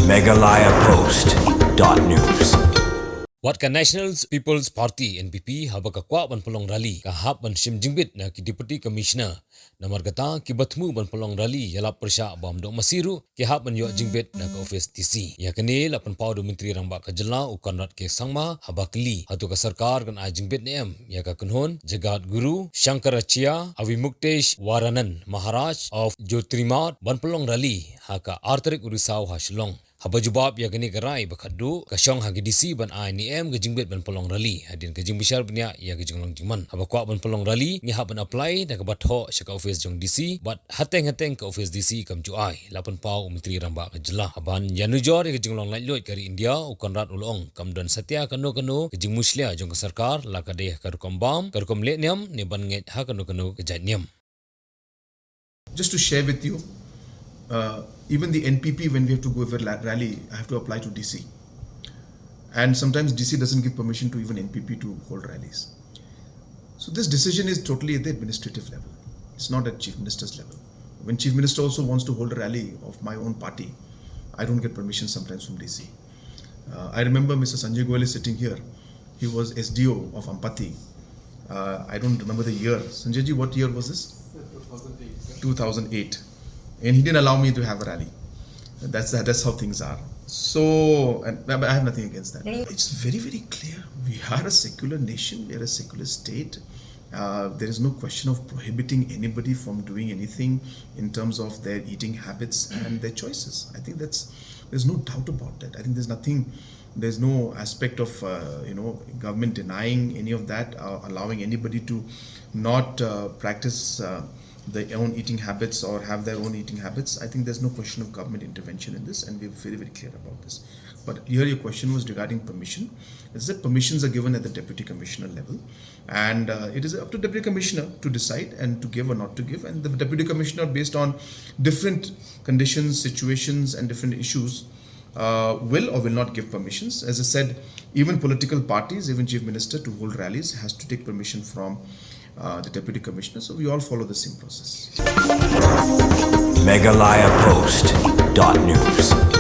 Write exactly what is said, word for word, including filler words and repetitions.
Meghalaya Post dot news. Wat ka National People's Party, N P P, haba ka kwah ban pynlong rally, ka hap ban shim jingbit na ki Deputy Commissioner. Namar kata, ki ba thmu ban pynlong rally ïalap pyrshah bam dok masi ruh, ki hap ban ïoh jingbit na ka office D C. Ïa kane la pynpaw da u Myntri Rangbah ka jylla u Conrad K Sangma, haba kylli hato ka sorkar kan ai jingbit ne em ïa ka kynhun Jagat Guru Shankaracharya Avimuktesh Varanan Maharaj of Jyotirmath ban pynlong rally ha ka ar tarik u Risaw ha Shillong. Haba jubab ïa kane ka rai ba khatduh, ka shong ha ki D C ban ai ne em ka jingbit ban pynlong rally, hadien ka jingbishar bniah ïa ka jinglong jingman. Haba kwah ban pynlong rally, ngi hap ban apply da kaba thoh sha ka office jong D C, bad hateng hateng ka office D C kam ju ai, la pynpaw u Myntri Rangbah ka jylla. Haban ïanujor ïa ka jinglong laitluid ka ri India, u Conrad u la ong, kam don satia kano kano ka jingmushlia jong ka sorkar, la ka dei ha ka rukom bam, ka rukom leh niam, ne ban ngeit ha kano kano ka jait niam. Just to share with you, uh, even the N P P, when we have to go for la- rally, I have to apply to D C. And sometimes D C doesn't give permission to even N P P to hold rallies. So this decision is totally at the administrative level. It's not at Chief Minister's level. When Chief Minister also wants to hold a rally of my own party, I don't get permission sometimes from D C. Uh, I remember Mister Sanjay Goel is sitting here. He was S D O of Ampati. Uh, I don't remember the year. Sanjay ji, what year was this? two thousand eight. And he didn't allow me to have a rally. That's, that's how things are. So, and, but I have nothing against that. It's very, very clear. We are a secular nation. We are a secular state. Uh, there is no question of prohibiting anybody from doing anything in terms of their eating habits and their choices. I think that's, there's no doubt about that. I think there's nothing, there's no aspect of, uh, you know, government denying any of that, uh, allowing anybody to not, uh, practice, uh, their own eating habits or have their own eating habits. I think there's no question of government intervention in this, and we're very, very clear about this. But here your question was regarding permission. As I said, permissions are given at the deputy commissioner level, and, uh, it is up to deputy commissioner to decide and to give or not to give. And the deputy commissioner, based on different conditions, situations, and different issues, uh, will or will not give permissions. As I said, even political parties, even chief minister to hold rallies has to take permission from, uh, the deputy commissioner. So we all follow the same process. Meghalaya Post dot news.